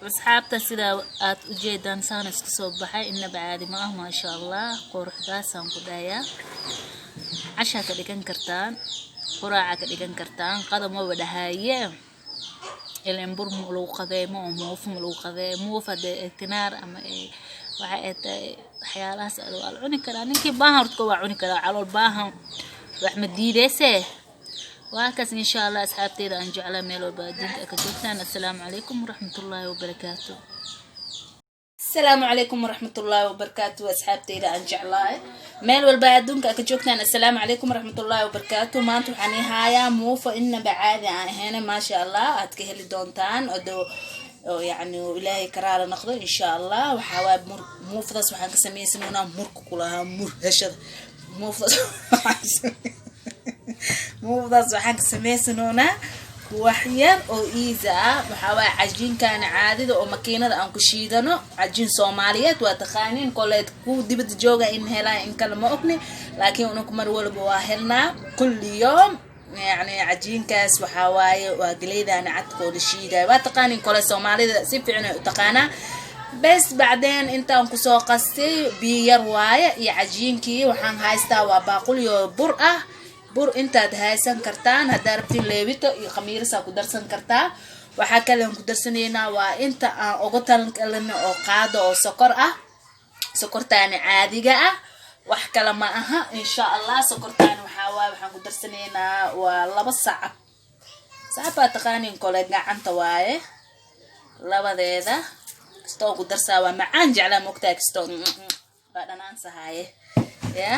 Asxaabta, sidaa aad u jeedaan, saan isku soo baxay. Inaba caadi ma ah, maasha Allah. Quruxdaasaan ku dhahayaa. Cashaa ka dhigan kartaan, quraaca ka dhigan kartaan, qadamaba dhahaaye. Ileen bur ma lagu qadeemo oo muufo ma lagu qadeeyo. Muuf hadee tinaar ama waxa ay tahay, waxyaalahaas waa la cuni karaa. Ninkii baahan horta waa cuni karaa, calool baahan wax ma diideyse. Waa kaas, insha Allah. Asxaabteyda aan jeclaa, meel walba adduunka ka joogtaan, assalaamu calaykum waraxmatullaahi wabarakaatu. Asalaamu calaykum waraxmatullaahi wabarakaatu. Asxaabteyda aan jeclahay, meel walba adduunka ka joogtaan, assalaamu calaykum waraxmatullaahi wabarakaatu. Maanta waxaan ii haayaa muufo inaba caadi aan ahayn, maasha Allah. Aad ka heli doontaan oo yacni Ilaahay karaala noqdo, insha Allah. Waxaa waay muufadaas waxaan ka sameysanaynaa murka kulahaa murhashada. Muufadaas waxaan ka sameysanoonaa wax yar oo easy ah. Waxaa waaye cajiinkan caadida oo makiinada aan ku shiidano, cajiin Soomaaliyeed waa taqaaniin koleed. Kuwa dibadda jooga in helaan in kale ma ogni, laakiin unanku mar walba waa helnaa, kulli yoom. Yacni cajiinkaas waxaa waaye waa galeydaana cadka oo la shiidayo, waa taqaaniin kole, Soomaalida si fiican ay u taqaanaa. Bes, bacdeen intaan kusoo qastay biyo yar waaye iyo cajiinkii. Waxaan haystaa waa baaquliyo bur ah. Bur intaad haysan kartaan, haddaa rabtiin leebito iyo khamiirisaa ku darsan kartaa. Waxaa kale aan ku darsanaynaa waa inta aan uga talgalina oo qaado oo sokor ah, sokortaani caadiga ah, wax kale ma aha, insha Allah. Sokortaani waxaa waaye waxaan ku darsanaynaa waa laba sacab. Sacab baa taqaaniin kole, gacanta waaye labadeeda. Kastoo ku darsaa waa macaan jeclaa, mogtahay, kastoo waa dhanaan sahaaye ya.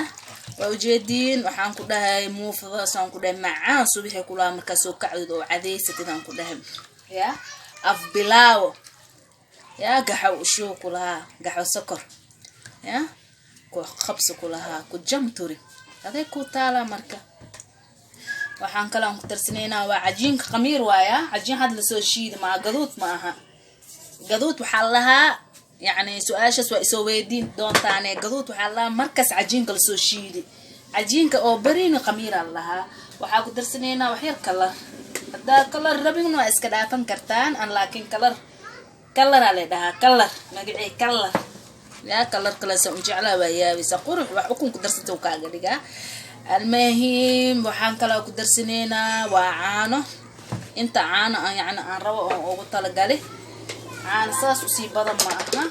Waa ujeediin, waxaan ku dhahay muufadaas aan ku dhahay macaan subixii kulaa markaa soo kacdid oo cadaysatid, aan ku dhahay ya af bilaawo ya gaxow ushuu ku lahaa, gaxo sokor ya ku qabsi ku lahaa, ku jamturi aday ku taala. Marka waxaan kale aan ku darsanaynaa waa cajiinka khamiir waaya. Cajiin had lasoo shiidi maa, gaduud ma aha. Gaduud waxaa lahaa, yacni su-aashaas waa isoo weydiin doontaane, gaduud waxaa lahaa markaas cajiinka lasoo shiidi. Cajiinka oo beriina khamiiraa lahaa. Waxaa ku darsanaynaa waxyar color. Haddaa color rabin waa iska dhaafan kartaan an, laakiin color coloraa la dhahaa, color magacii color yaa color kalesa un jeclaa, waa yaabaysa qurux. Wax ukun ku darsanta kaaga dhigaa. Almuhiim, waxaan kaloo ku darsanaynaa waa caano. Inta caano aan yacni aan rabo oo ugu talagali, caano saas usii badan ma aha,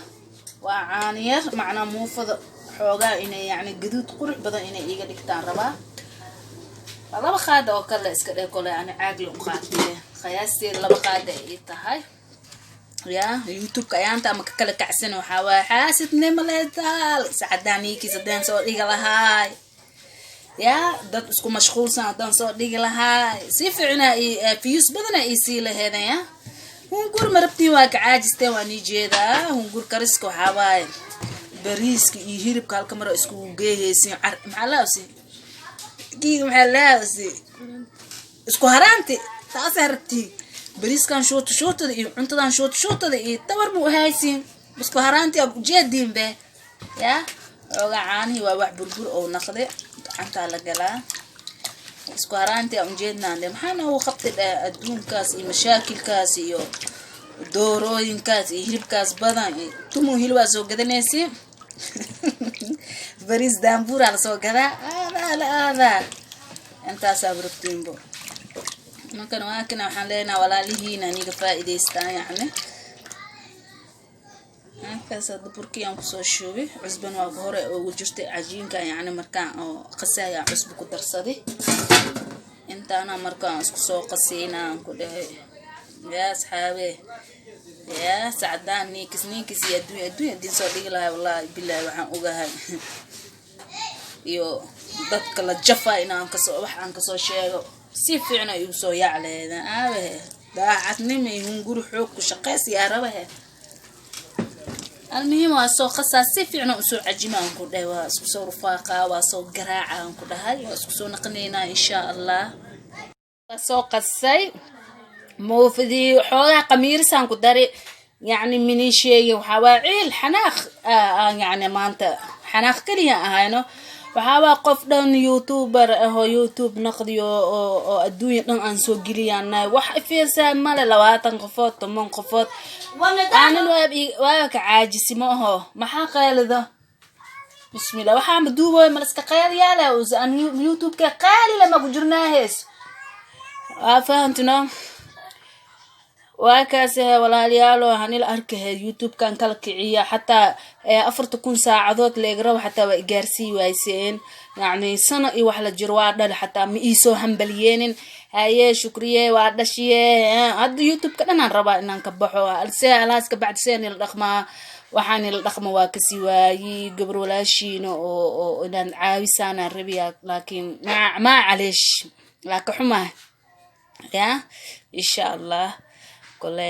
waa caano yar. Macnaa muufada xoogaa inay yacni gaduud qurux badan inay iiga dhigtaan rabaa. Waa laba qaada oo kale iska dhe kole, ani caagla u qaatay, qiyaasteeda laba qaada ay ii tahay. Ya YouTube-ka ayaanta ama ka kala kacsan, waxaa waaye xaasidnimo leetaal sacadaan niikiis haddaan soo dhigi lahaay, ya dad isku mashquulsan haddaan soo dhigi lahaa, si fiicna views badana ii sii laheedan. Ya hungur ma rabtiin, waa ka caajisteen, waa nii jeedaa. Hungur kariska waxaa waaye bariiska iyo hilibka halka maro iskugu geehaysin. Maxaa laasi kiiga, maxaa laasi isku haraanti taasaa rabtiin. Bariiskan shuuta shuutada iyo cuntadan shuuta shuutada iyo tabar buu haysiin, isku haraanti ab ujeediin be. Ya xoogaa caanihii waa wax burbur oo naqde, gacantaa la galaa. Isku haraanti aan ujeednaan de, maxaa noogu qabtay dheh adduunkaas iyo mashaakilkaas iyo doorooyinkaas iyo hilibkaas badan iyo tumu hilibaa soo gadanaysi, bariis daambuuraa lasoo gadaa, aadaa la aadaa intaasaa rabtiinbo. Markan waa kana, waxaan leenaha walaalihiin aniga faa'iidaystaan. Yacni markaas hadda burkii aan kusoo shubay, cusban waa hore ugu jirtay cajiinka. Yacni markaan oo qasaya cusbo ku darsaday intaana markaan isku soo qasayna, aan ku dhahay yaa asxaabe, yaa sacdaan niikis niikis iyo adduunya adduunya idiin soo dhigi lahay. Wallahi bilahi, waxaan ogahay iyo dadka la jafa inaan kasoo wax aan kasoo sheego, si fiicna igu soo yaacleedan. Aabahe daacadnimo iyo hunguri xoog ku shaqays yaa rabahe. Almuhiim, waa soo qasaa, si fiicna usoo cajima, aan ku dhahay. Waa isku soo rufaaqaa, waa soo garaaca, aan ku dhahay. Waa isku soo naqanaynaa, insha Allah. Waa soo qasay muufadii, xoogaa qamiirisaan ku dari. Yacni mini sheegi, waxaa waa ciil xanaaq aan yacni maanta xanaaq keliya ahayno. Waxaa waa qof dhan youtuber ahoo youtube naqdiyo oo adduunya dhan aan soo geliyaanahay. Wax fiirsaa male, 20 qofood, 10 qofood. Aanan waaba ka caajisi ma aho. Maxaa qaylida? Bismillah, waxaa ma duubooy maliska qayliyaala aan youtube-ka qaali lama ku jirnaa hees. Waa fahantino, waa kaas walaalayaalo, hanila arkahe youtube-kan kala kiciya. Xataa 4000 saacadood leegaraba xataa waa igaarsii wayseen. Yacni sano iyo wax la jiro waa dhali, xataa ma iisoo hambaliyeenin. Haye, shukriye, waa dhashiye. Hadda youtube-ka dhan aan rabaa inaan ka baxo. See alaas ka bacdi seen ila dhaqmaa, waxaan ila dhaqma waa kasii waayi. Gabar walaashiina oo inaan caawisaanaan rabiya, laakiin maa caleesh, waa ka xumahay. Ya insha allah, kole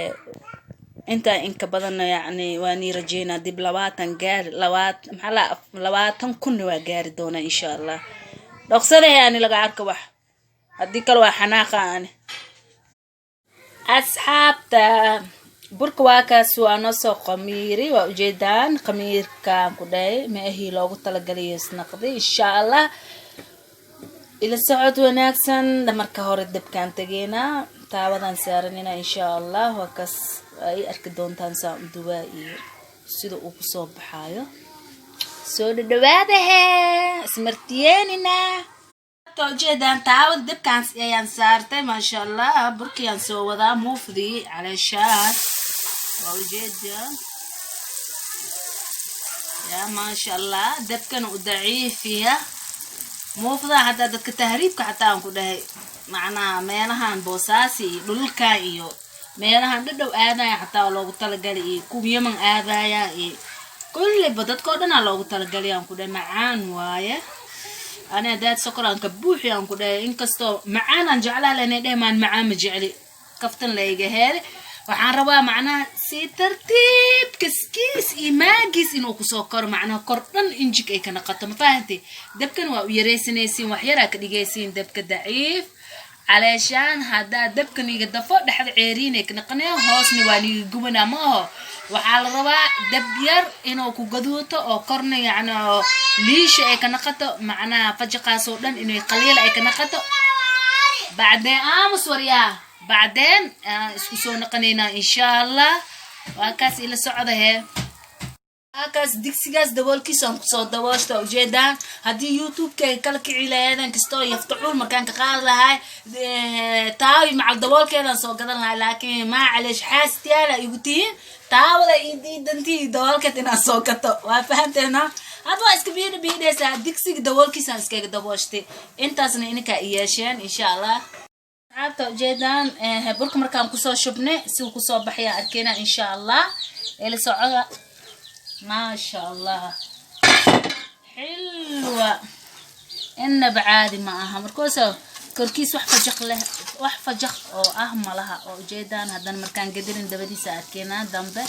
intaa inka badanna yacni waa nii rajeynaa. Dib 20 gaari, maxaa la, 20,000-na waa gaari doonaa insha allah. Dhoqsadahe ani laga arka wax, haddii kale waa xanaaqa ani. Asxaabta, burka waa kaas, waa noo soo qamiiri, waa ujeedaan. Qamiirkaan ku dhahay meehii loogu talagalay isnaqdi insha allah. Ila socod wanaagsan. Marka hore dabkaan tegeynaa, taawadaan saaranina insha allah. Waa kaas, ay arki doontaan saa u duwaa iyo sida uu kusoo baxaayo. Soo dhadhawaadahe, ismartiyeenina. Ujeedaan taawada dabkaan ayaan saartay, maasha allah. Burkiyaan soo wadaa, muufdii caleeshaan waa ujeedaan ya, maasha allah. Dabkana u daciifiya muufda. Hataa dadka tahriibka xataa aan ku dhahay, macnaha meelahan Boosaasi iyo dhulkan iyo meelahan dhadhow aadaya xataa loogu talagalay, iyo kuwa Yeman aadaya iyo kulliba dadkao dhanaa loogu talagalay aan ku dhahay. Macaan waaye. Ani hadaad sokor aan ka buuxi aan ku dhahay, inkastoo macaan aan jeclaa lena dheh maan, macaan ma jecli, kaftan layga heele. Waxaan rabaa macnaha si tartiib kaskiis iyo maagiis inuu kusoo koro, macnaha kor dhan injig ay ka naqato, ma fahantay? Dabkan waa u yaraysanaysiin, wax yaraa ka dhigaysiin, dabka daciif. Caleeshaan haddaa dabka niga dafo, dhexda ceeriinay ka naqanaya, hoosna waa niga gubanaa. Ma aho, waxaa la rabaa dab yar inuu ku gaduuto oo korna yacni oo liisha ay ka naqato, macnaha fajaqaasoo dhan inay qaliil ay ka naqato. Bacdeen aamus waryaa, bacdeen aan isku soo naqanaynaa insha allah. Waa kaas, ila socda hee. Kaas digsigaas daboolkiisa aan kusoo dabooshta, ujeedaan. Haddii youtube-ka kala kici laheedan kastoo yaftacuul markaan ka qaadi lahay, taawi macal daboolkeedaan soo gadan lahay, laakiin maa caleesh, xaastiyaala igu tihiin, taawada ii diidantii daboolkeed inaan soo gato. Waa fahanteena. Hadda waa iska biidha biidhaysaa, digsiga daboolkiisaan iskaga dabooshtay. Intaasna ininkaa i yeesheen insha allah. Asxaabta, ujeedaan burka markaan kusoo shubnay si uu kusoo baxayaan arkeyna insha allah. Ila socoda, maasha allah, xilwa inaba caadi ma aha. Markuusa korkiis wax fajaq leh, wax fajaq oo ah malaha oo ujeedaan. Haddana markaan gadinin dabadiisa arkeynaa dambe,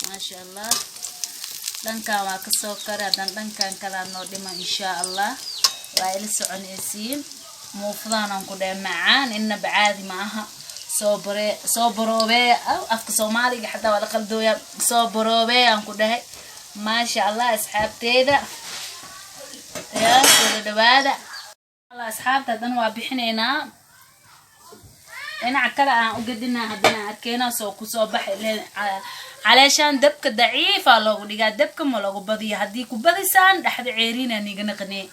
maasha allah. Dhankan waa kasoo kare, haddana dhankan kalaa noo dhima insha allah. Waa ila soconaysiin. Muufadaanaan ku dhahay macaan inaba caadi ma aha. Soo bare, soo baroobee. Afka soomaaliga xataa waa la qaldooya. Soo baroobee aan ku dhahay, maasha allah. Asxaabteeda, yaa soo dhawaada asxaabta. Haddana waa bixinaynaa, dhinaca kale aan u gedinaa, haddana arkeenaa soo kusoo baxay. Caleeshaan dabka daciifa loogu dhigaa, dabka ma loogu badiyo. Haddii ku badisaan dhexda ceeriina niga naqnee.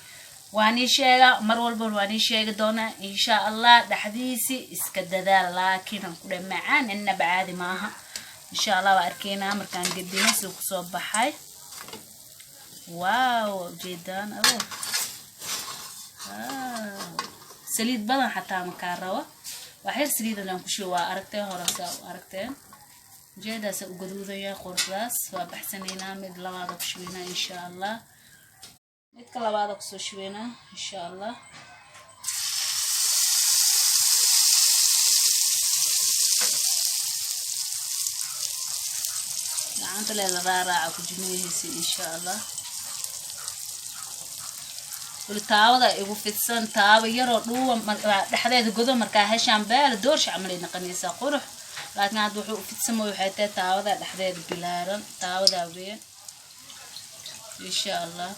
Waa nii sheega mar walba, waa nii sheegi doonaa insha allah. Dhexdiisi iska dadaal, laakiin aan ku dheh macaan inaba caadi maaha. Insha allah waa arkeynaa markaan gedino siduu kusoo baxay. Wow, ujeedaan. Oh, saliid badan xataa makaa rabo, wax yar saliid aan ku shubo. Waa aragteen, hore saa u aragteen. Ujeedaasa u gaduudaya quruxdaas. Waa baxsanaynaa, mid labaada ku shubaynaa insha allah. Midka labaada kusoo shubaynaa insha allah. Gacanta lee la raaraaca ku jimiyahaysi insha allah. Weli taawada igu fidsan, taaba yaroo dhuuba dhexdeeda godo markaa heshaan beela doorsha camalay naqanaysaa qurux. Laakiin hadda wuxuu u fidsamo waxay tahay taawada dhexdeeda bilaaran, taawadaa weyn insha allah.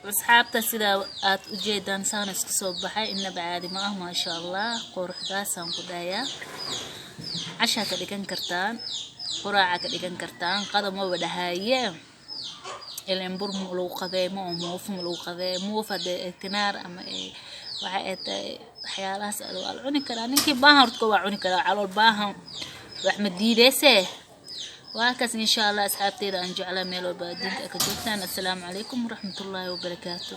Asxaabta, sidaa aad ujeedaan saan isku soo baxay. Inaba caadi ma ah, maasha Allah. Quruxdaasaan ku dhahayaa. Cashaa ka dhigan kartaan, quraaca ka dhigan kartaan, qadamaba dhahaaye. Ileen bur ma lagu qadeemo oo muufo ma lagu qadeeyo. Muuf hadee tinaar ama waxa ay tahay waxyaalahaas waa la cuni karaa. Ninkii baahan horta waa cuni karaa, calool baahan wax ma diideyse. Waa kaas, insha Allah. Asxaabteyda aan jeclaa, meel walba adduunka ka joogtaan, assalaamu calaykum waraxmatullaahi wabarakaatu.